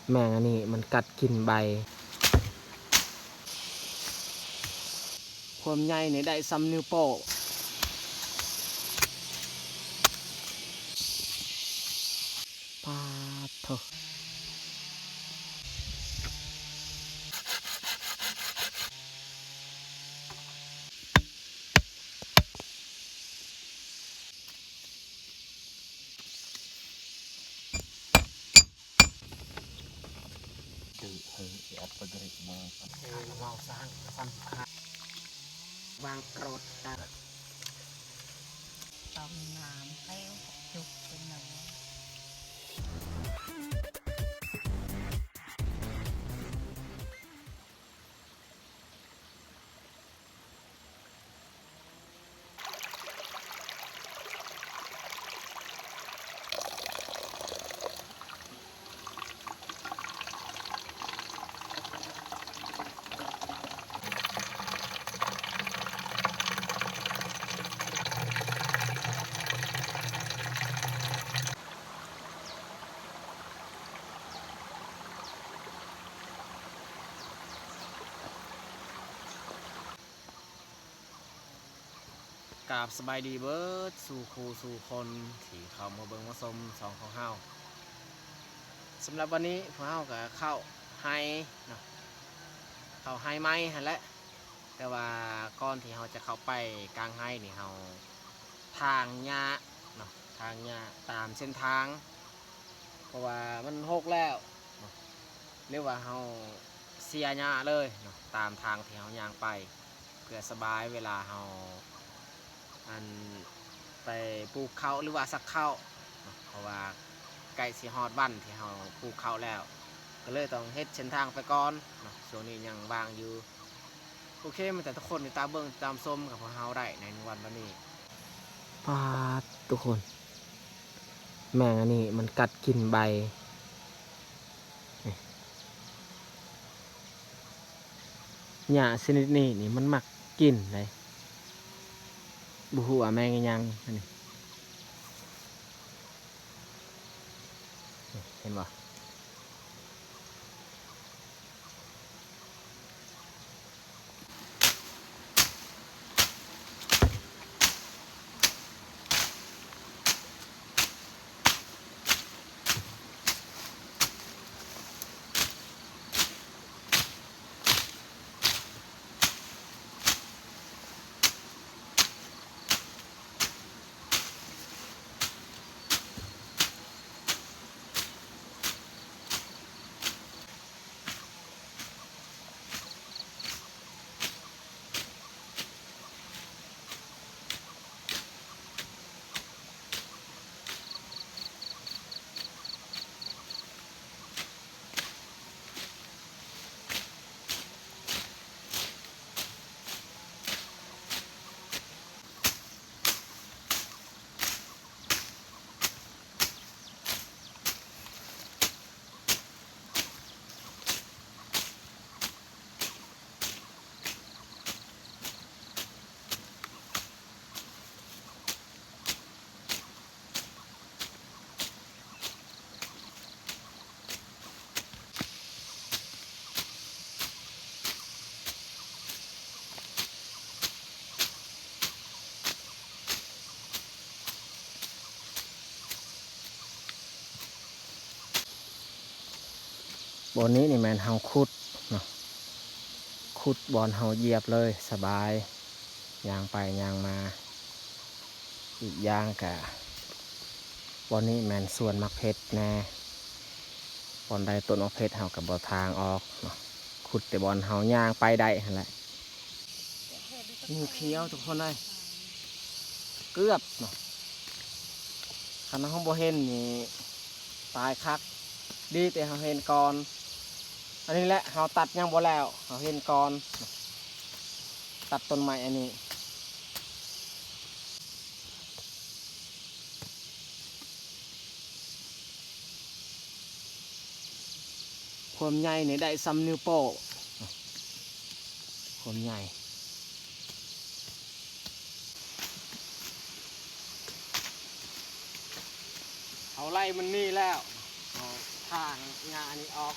ແມງອັນນີ້ມັນກັດກິນໃບ. ຄວາມໃຫຍ່ນີ້ໄດ້ສ່ຳນິ້ວໂປ້. ປາດໂທ້. ເອີ ເອີ ອັດປະກະເດກມາ ເອີ ເວົ້າສ້າງ ສຳພາດ ວາງໂກຣດ ຕຳນ້ຳແລ້ວ ຈຸກເປັນໜຶ່ງ. ກາບສະບາຍດີເບິດສູ່ຄູ່ສູ່ຄົນທີ່ເຂົ້າມາເບິ່ງມາຊົມຊ່ອງຂອງເຮົາ. ສຳລັບວັນນີ້ພວກເຮົາກໍເຂົ້າໄຮ່ເນາະ ເຂົ້າໄຮ່ໃໝ່ຫັ້ນແຫຼະ. ແຕ່ວ່າກ່ອນທີ່ເຮົາຈະເຂົ້າໄປກາງໄຮ່ນີ້ ເຮົາຖາງຫຍ້າເນາະ ຖາງຫຍ້າຕາມເສັ້ນທາງ ເພາະວ່າມັນຮົກແລ້ວເນາະ ຫຼືວ່າເຮົາເສຍຫຍ້າເລີຍເນາະ ຕາມທາງທີ່ເຮົາຍ່າງໄປ ເພື່ອສະບາຍເວລາເຮົາ ອັນ ໄປປູກເຂົ້າ ຫຼືວ່າສັກເຂົ້າເນາະ ເພາະວ່າໃກ້ຊິຮອດວັນທີ່ເຮົາປູກເຂົ້າແລ້ວ ກໍເລີຍຕ້ອງເຮັດເສັ້ນທາງໄປກ່ອນເນາະ ຊ່ວງນີ້ຍັງວ່າງຢູ່. ໂອເຄ ມາແຕ່ທຸກຄົນຕິດຕາມເບິ່ງຕາມຊົມກັບພວກເຮົາໄດ້ໃນວັນ ວັນນີ້. ປາດ ທຸກຄົນ ແມງອັນນີ້ມັນກັດກິນໃບ. ຫຍ້າຊະນິດນີ້ນີ້ມັນມັກກິນເດ້ ບໍ່ຮູ້ວ່າແມງອີ່ຫຍັງອັນນີ້ ເຫັນບໍ່? ບ່ອນນີ້ນີ້ແມ່ນເຮົາຂຸດເນາະ ຂຸດບ່ອນເຮົາຢຽບເລີຍ ສະບາຍ ຍ່າງໄປຍ່າງມາ. ອີກຢ່າງກະ ບ່ອນນີ້ແມ່ນສວນໝາກເຜັດແນ່ ບ່ອນໃດຕົ້ນໝາກເຜັດເຮົາກໍບໍ່ຖາງອອກເນາະ ຂຸດແຕ່ບ່ອນເຮົາຍ່າງໄປໄດ້ຫັ້ນແຫຼະ. ງູຂຽວທຸກຄົນເອີຍ ເກືອບເນາະ ຄັນເຮົາບໍ່ເຫັນນີ້ຕາຍຄັກ ດີແຕ່ເຮົາເຫັນກ່ອນ. ອັນນີ້ແຫຼະ ເຮົາຕັດຍັງບໍ່ແລ້ວ ເຮົາເຫັນກ່ອນ ຕັດຕົ້ນໄມ້ອັນນີ້. ຄວາມໃຫຍ່ນີ້ໄດ້ສ່ຳນິ້ວໂປ້ ຄວາມໃຫຍ່ ເຮົາໄລ່ມັນນີ້ແລ້ວ ເຮົາ ທາງຫຍ້ານີ້ອອກ.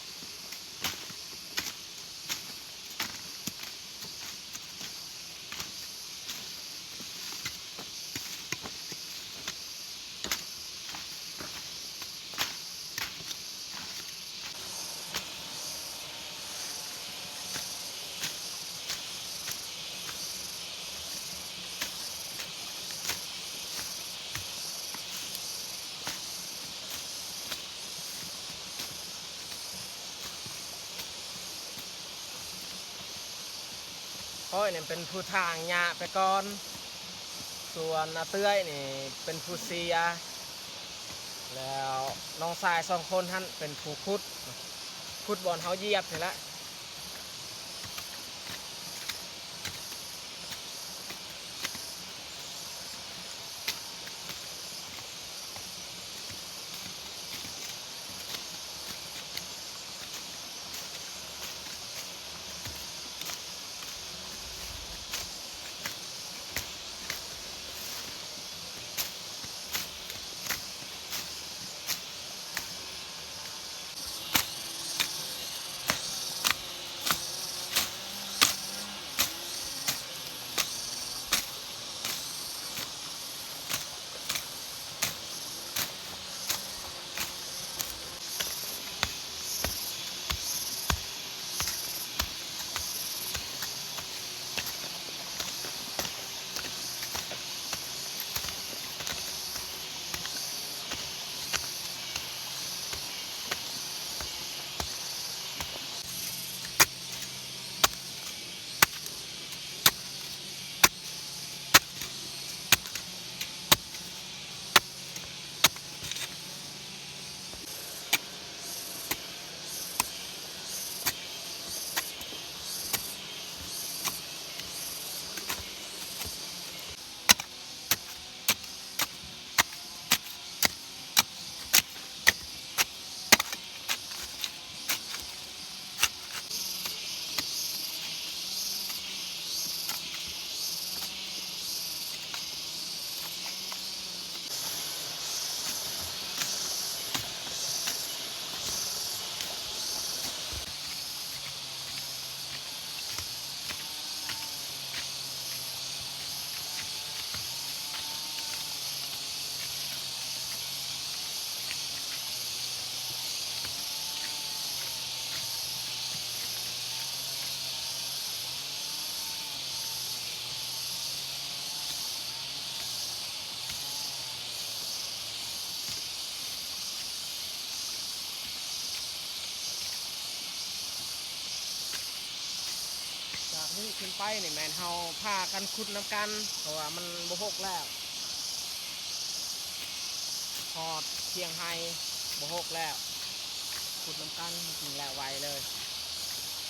ຂ້ອຍນີ້ເປັນຜູ້ຖາງຫຍ້າໄປກ່ອນ, ສ່ວນອາເອື້ອຍນີ້ເປັນຜູ້ເສຍ, ແລ້ວນ້ອງຊາຍສອງຄົນຫັ້ນເປັນຜູ້ຂຸດ, ຂຸດບ່ອນເຮົາຢຽບນີ້ແຫຼະ. ຈາກນີ້ຂຶ້ນໄປນີ້ແມ່ນເຮົາພາກັນຂຸດນຳກັນ, ເພາະວ່າມັນບໍ່ຫົກແລ້ວ, ຮອດທຽງໄຮ່ບໍ່ຫົກແລ້ວ, ຂຸດນຳກັນຈຶ່ງແລ້ວໄວເລີຍ.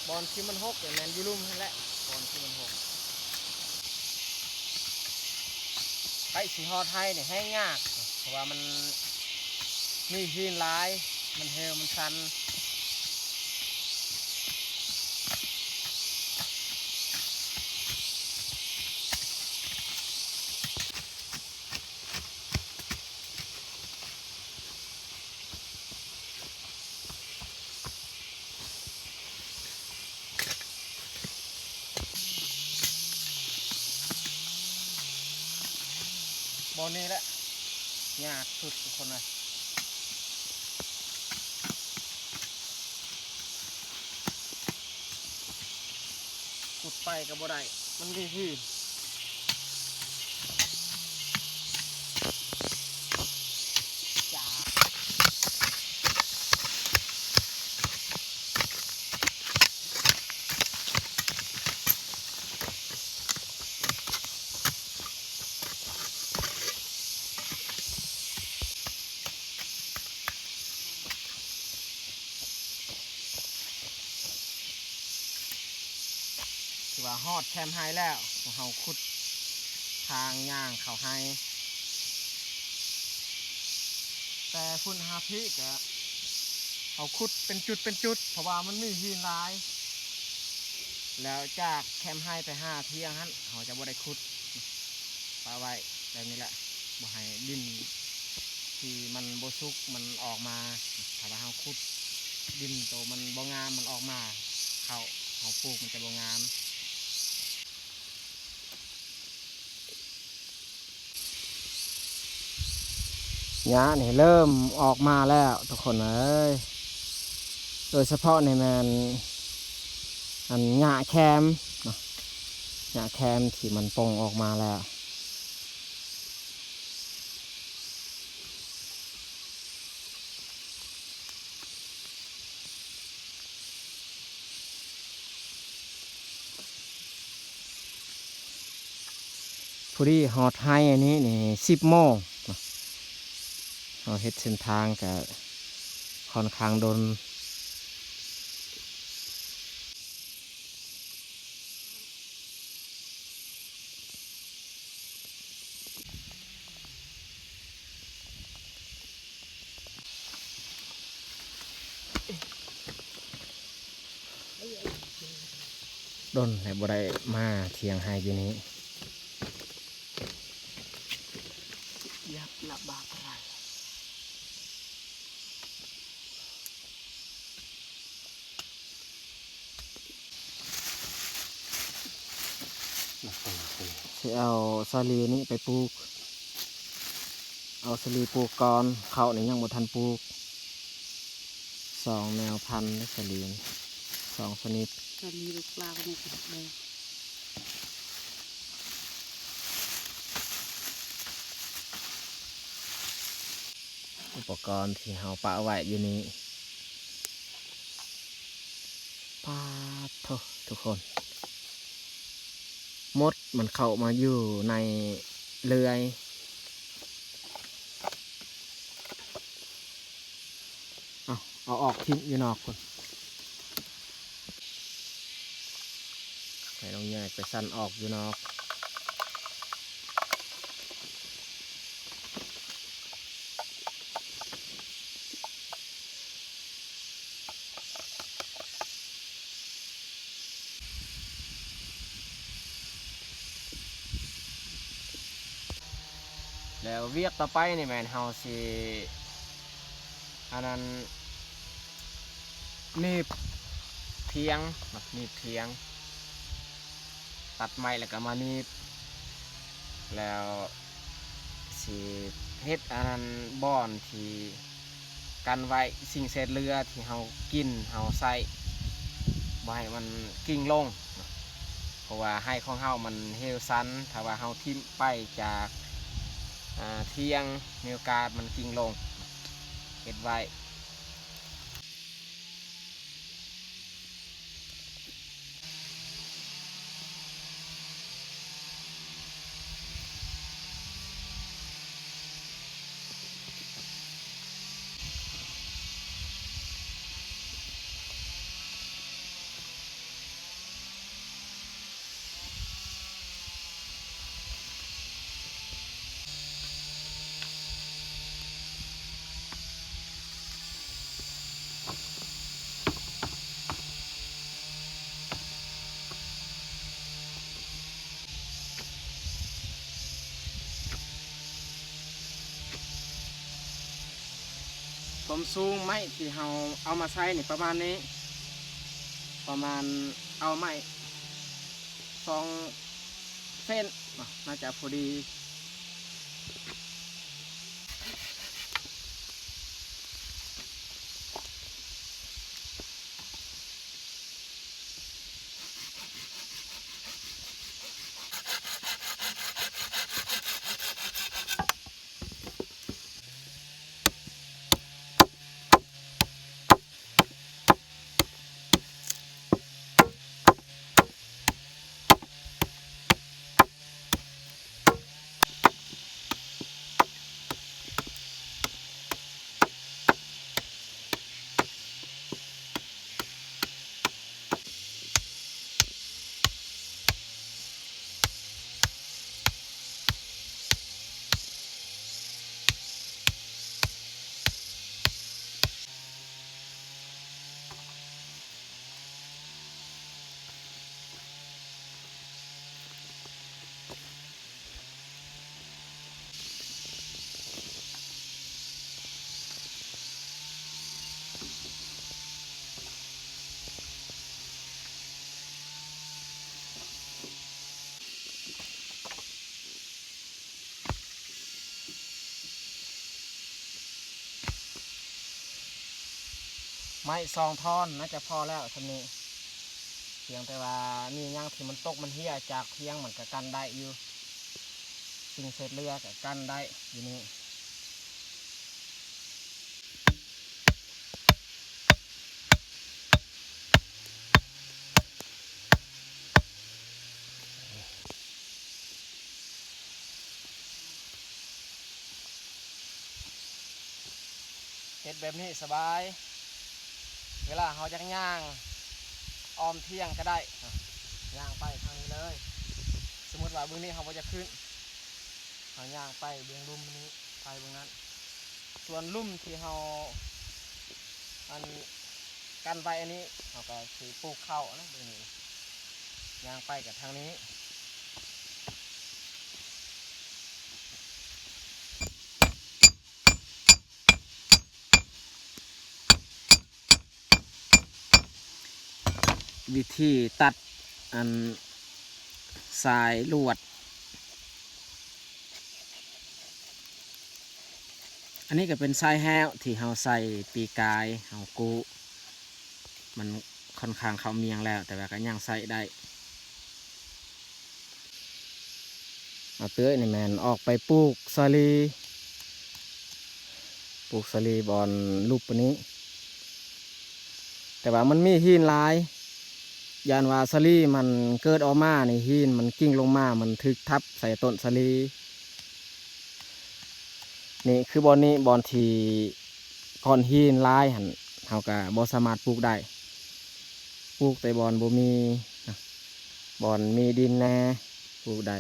ບ່ອນທີ່ມັນຫົກນີ້ແມ່ນຢູ່ລຸ່ມຫັ້ນແຫຼະ, ບ່ອນທີ່ມັນຫົກ. ໃກ້ຊິຮອດໄຮ່ນີ້ແຮ່ງຍາກ, ເພາະວ່າມັນມີຫີນຫຼາຍ, ມັນເຫີວ ມັນຊັນ. ບ່ອນນີ້ແຫຼະຍາກສຸດທຸກຄົນເອີຍ, ຂຸດໄປກໍບໍ່ໄດ້, ມັນມີຫີນ. ຖືວ່າຮອດແຄມໄຮ່ແລ້ວ, ພວກເຮົາຂຸດທາງຍ່າງເຂົ້າໄຮ່, ແຕ່ພຸ້ນຫາພີ້ກະເຮົາຂຸດເປັນຈຸດເປັນຈຸດ, ເພາະວ່າມັນມີຫີນຫຼາຍ. ແລ້ວຈາກແຄມໄຮ່ໄປຫາທຽງຫັ້ນ ເຮົາຈະບໍ່ໄດ້ຂຸດ, ປະໄວ້ແບບນີ້ແຫຼະ, ບໍ່ໃຫ້ດິນ ທີ່ມັນບໍ່ສຸກມັນອອກມາ. ຖ້າວ່າເຮົາຂຸດດິນໂຕມັນບໍ່ງາມມັນອອກມາ ເຂົ້າເຮົາປູກມັນຈະບໍ່ງາມ. ຫຍ້ານີ້ເລີ່ມອອກມາແລ້ວທຸກຄົນເອີຍ, ໂດຍສະເພາະນີ້ແມ່ນ ອັນ ຫຍ້າແຄມເນາະ, ຫຍ້າແຄມທີ່ມັນປົ່ງອອກມາແລ້ວ. ພໍດີຮອດໄຮ່ອັນນີ້ນີ້ສິບໂມງເນາະ, ເຮົາເຮັດເສັ້ນທາງກະຂ້ອນຂ້າງດົນ. ດົນແລ້ວບໍ່ໄດ້ມາຖຽງໄຮ່ຢູ່ນີ້. ຊິເອົາສາລີນີ້ໄປປູກ, ເອົາສາລີປູກກ່ອນ, ເຂົ້ານີ້ຍັງບໍ່ທັນປູກ. ສອງແນວພັນເດ້ສາລີ, ສອງຊະນິດ. ສາລີລູກລາວນີ້ກໍໄດ້. ອຸປະກອນທີ່ເຮົາປະໄວ້ຢູ່ນີ້ ປາດໂທ້ ທຸກຄົນ, ມົດມັນເຂົ້າມາຢູ່ໃນເລື່ອຍ. ເອົາ ເອົາອອກຖິ້ມຢູ່ນອກພຸ້ນ, ໃຫ້ນ້ອງແຍກໄປສັ່ນອອກຢູ່ນອກ. ແລ້ວວຽກຕໍ່ໄປນີ້ແມ່ນເຮົາຊິ ອັນນັ້ນ ໜີບຖຽງເນາະ, ໜີບຖຽງ, ຕັດໄມ້ແລ້ວກໍມາໜີບ, ແລ້ວຊິເຮັດອັນນັ້ນ ບ່ອນທີ່ກັນໄວ້ສິ່ງເສດເຫຼືອທີ່ເຮົາກິນເຮົາໃຊ້ ບໍ່ໃຫ້ມັນກິ່ງລົງເນາະ, ເພາະວ່າໄຮ່ຂອງເຮົາມັນເຫວຊັນ, ຖ້າວ່າເຮົາຖິ້ມໄປຈາກ ອ່າ ຖຽງ ມີໂອກາດມັນກິ່ງລົງ, ເຮັດໄວ້. ຄວາມສູງໄມ້ທີ່ເຮົາເອົາມາໃສ່ນີ້ປະມານນີ້, ປະມານ ເອົາໄມ້ສອງເຊັນເນາະ, ໜ້າຈະພໍດີ. ເ ໄມ້ສອງທ່ອນໜ້າຈະພໍແລ້ວສ່ຳນີ້ ພຽງແຕ່ວ່າມີຫຍັງທີ່ມັນຕົກມັນເຮ່ຍຈາກພຽງມັນກະກັນໄດ້ຢູ່ ສິ່ງເສດເຫຼືອກະກັນໄດ້ຢູ່ນີ້. ເຮັດແບບນີ້ສະບາຍ ເວລາເຮົາຢາກຍ່າງອ້ອມຖຽງກະໄດ້ ຍ່າງໄປທາງນີ້ເລີຍ. ສົມມຸດວ່າເບື້ອງນີ້ເຮົາບໍ່ຢາກຂຶ້ນ ເຮົາຍ່າງໄປເບື້ອງລຸ່ມນີ້ ໄປເບື້ອງນັ້ນ ສ່ວນລຸ່ມທີ່ເຮົາ ອັນ ກັນໄວ້ອັນນີ້ ເຮົາກະຊິປູກເຂົ້ານະເບື້ອງນີ້ ຍ່າງໄປກະທາງນີ້. ວິທີຕັດ ອັນ ສາຍລວດ ອັນນີ້ກະເປັນສາຍແຮ້ວທີ່ເຮົາໃສ່ປີກາຍ ເຮົາກູ້ ມັນຄ່ອນຂ້າງເຂົ້າມຽງແລ້ວ ແຕ່ວ່າກະຍັງໃຊ້ໄດ້. ອາເຕີຍນີ້ແມ່ນອອກໄປປູກສາລີ ປູກສາລີບ່ອນຫຼຸບອັນນີ້ ແຕ່ວ່າມັນມີຫີນຫຼາຍ ຢ້ານວ່າສາລີມັນເກີດອອກມານີ້ ຫີນມັນກິ້ງລົງມາ ມັນຖືກທັບໃສ່ຕົ້ນສາລີ. ນີ້ຄືບ່ອນນີ້ ບ່ອນທີ່ກ້ອນຫີນຫຼາຍຫັ້ນ ເຮົາກະບໍ່ສາມາດປູກໄດ້ ປູກແຕ່ບ່ອນບໍ່ມີ ບ່ອນມີດິນແດ່ປູກໄດ້.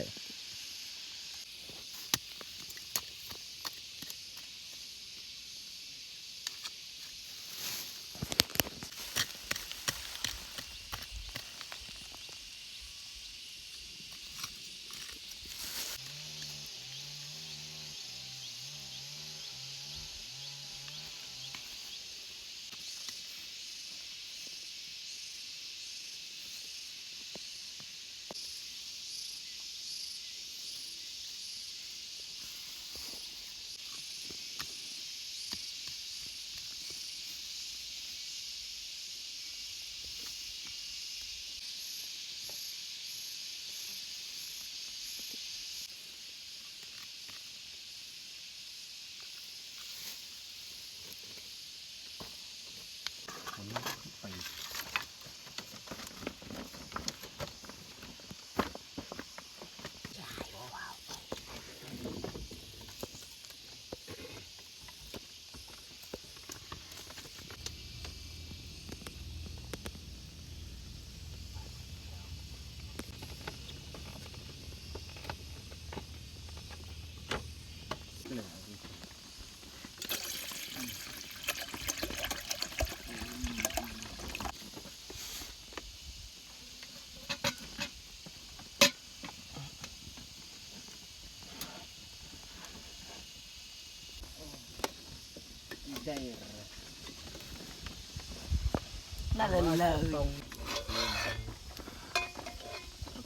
ນັ້ນແຫຼະເລີຍ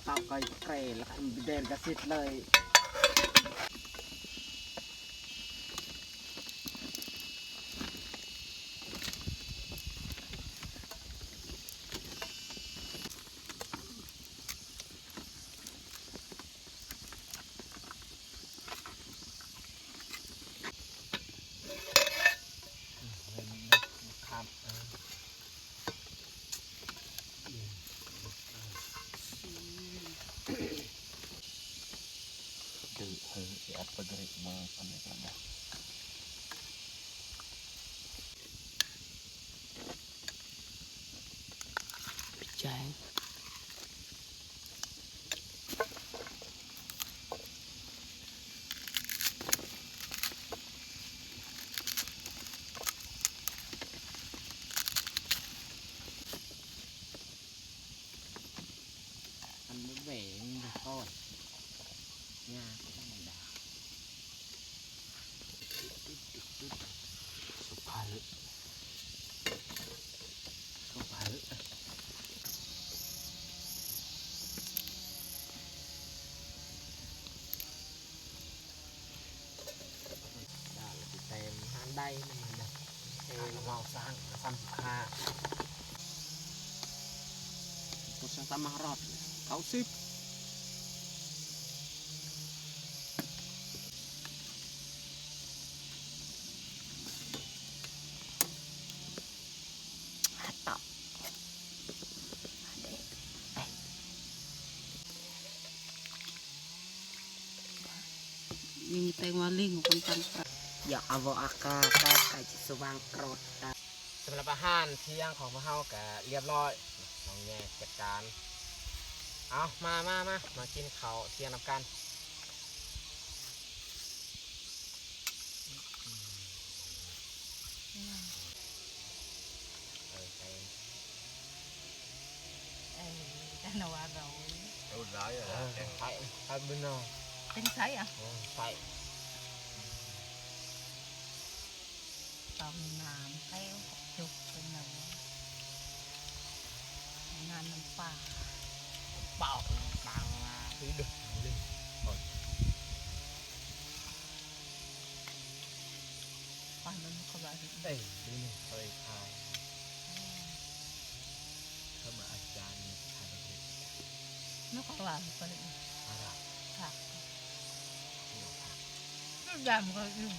ຕັບໄກ່ແກ່ລະຄັນແດນກະສິດເລີຍ. ອັນບໍ່ແບງມັນບໍ່ຄ່ອຍຍາກທຳມະດາ. ສຸພາເລີ ສຸພາເລີ. ສາມຮ້ອຍເກົ້າສິບ. ຍິງແຕ່ງວ່າລິງຄົນຕັ້ງ ຢາກເອົາບໍ່ອາກາ ກາ ກາ ກາ ຊິສະຫວ່າງໂກຣດຕາ. ສຳລັບອາຫານທ່ຽງຂອງພວກເຮົາກະລຽບຮ້ອຍ, ນ້ອງແຍກຈັດການ. ເອົາ ມາ ມາ ມາ ມາກິນເຂົ້າທ່ຽງນຳກັນ. ເອີ ອັນນະວ່າເຮົາ ໂອ້ ຫຼາຍ ເອີ ແກງໄຊ ໄຊເປັນນາ ເປັນໄຊອະ ເອີ ໄຊ ຕຳນ້ຳແກ້ວ ຈຸກເປັນນາ ງານນ້ຳປາ ເປົ່າ ຕ່າງມາ ຄືເດີ ເອົາເລີຍ ເອົາເລີຍ. ປານນັ້ນເຂົາວ່າເຮັດ ເອີ ນີ້ເຂົາເຮັດຂາຍ ເຂົາມາອາຈານຂາຍປະເພດ ແລ້ວເຂົາວ່າເຂົາເຮັດ ອາລະ ຜັກ ດຳກໍອີກ.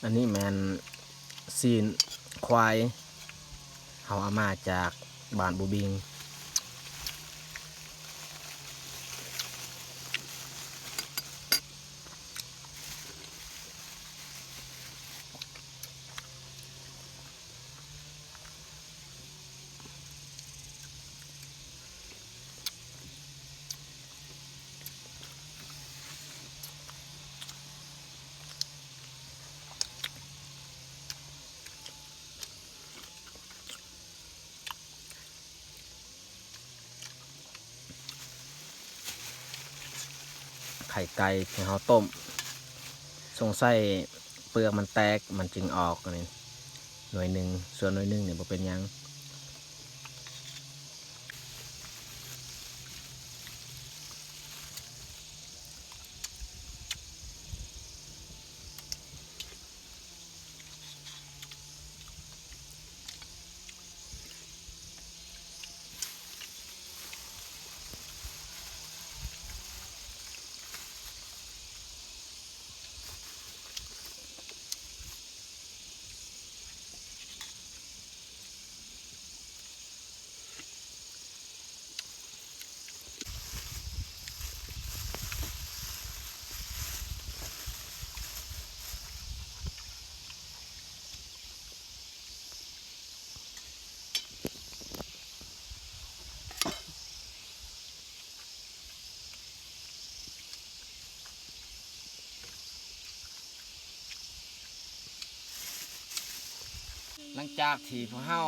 ອັນນີ້ແມ່ນຊີ້ນຄວາຍ ເຮົາເອົາມາຈາກບ້ານບູບິງ. ໄຂ່ໄກ່ທີ່ເຮົາຕົ້ມ ສົງໄສເປືອກມັນແຕກ ມັນຈຶ່ງອອກອັນນີ້ໜ່ວຍໜຶ່ງ ສ່ວນໜ່ວຍໜຶ່ງນີ້ບໍ່ເປັນຫຍັງ. ຫຼັງຈາກທີ່ພວກເຮົາ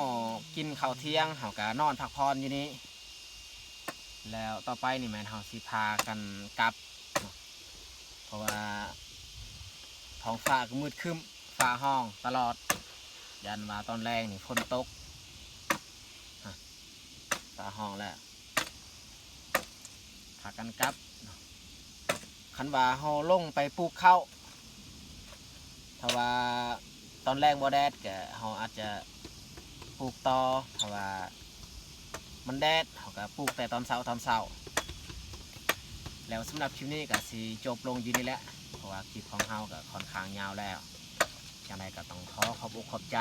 ກິນເຂົ້າທ່ຽງ ເຮົາກະນອນພັກຜ່ອນຢູ່ນີ້ ແລ້ວຕໍ່ໄປນີ້ແມ່ນເຮົາຊິພາກັນກັບ ເພາະວ່າທ້ອງຟ້າກໍມືດຄຶ້ມ ຟ້າຮ້ອງຕະຫຼອດ ຢ້ານວ່າຕອນແລງນີ້ຝົນຕົກ ຟ້າຮ້ອງແລ້ວ ພາກັນກັບ. ຄັນວ່າເຮົາລົງໄປປູກເຂົ້າ ຖ້າວ່າຕອນແລງບໍ່ແດດ ກະເຮົາອາດຈະປູກຕໍ່ ຖ້າວ່າມັນແດດ ເຮົາກະປູກແຕ່ຕອນເຊົ້າ ຕອນເຊົ້າ. ແລ້ວສຳລັບຄລິບນີ້ກະຊິຈົບລົງຢູ່ນີ້ແຫຼະ ເພາະວ່າຄລິບຂອງເຮົາກະຄ່ອນຂ້າງຍາວແລ້ວ. ຈັ່ງໃດກໍຕ້ອງຂໍຂອບອົກຂອບໃຈ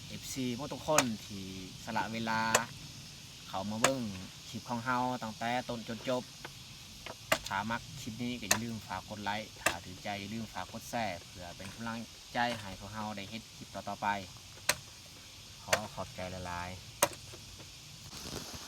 ເອັຟຊີ ໝົດທຸກຄົນທີ່ສະຫຼະເວລາເຂົ້າມາເບິ່ງຄລິບຂອງເຮົາຕັ້ງແຕ່ຕົ້ນຈົນຈົບ. ຖ້າມັກຄລິບນີ້ກໍຢ່າລືມຝາກກົດໄລ, ຖ້າຖືກໃຈຢ່າລືມຝາກກົດແຊ ເພື່ອເປັນກຳລັງໃຈໃຫ້ພວກເຮົາໄດ້ເຮັດຄລິບຕໍ່ໆໄປ. ຂໍຂອບໃຈຫຼາຍໆ.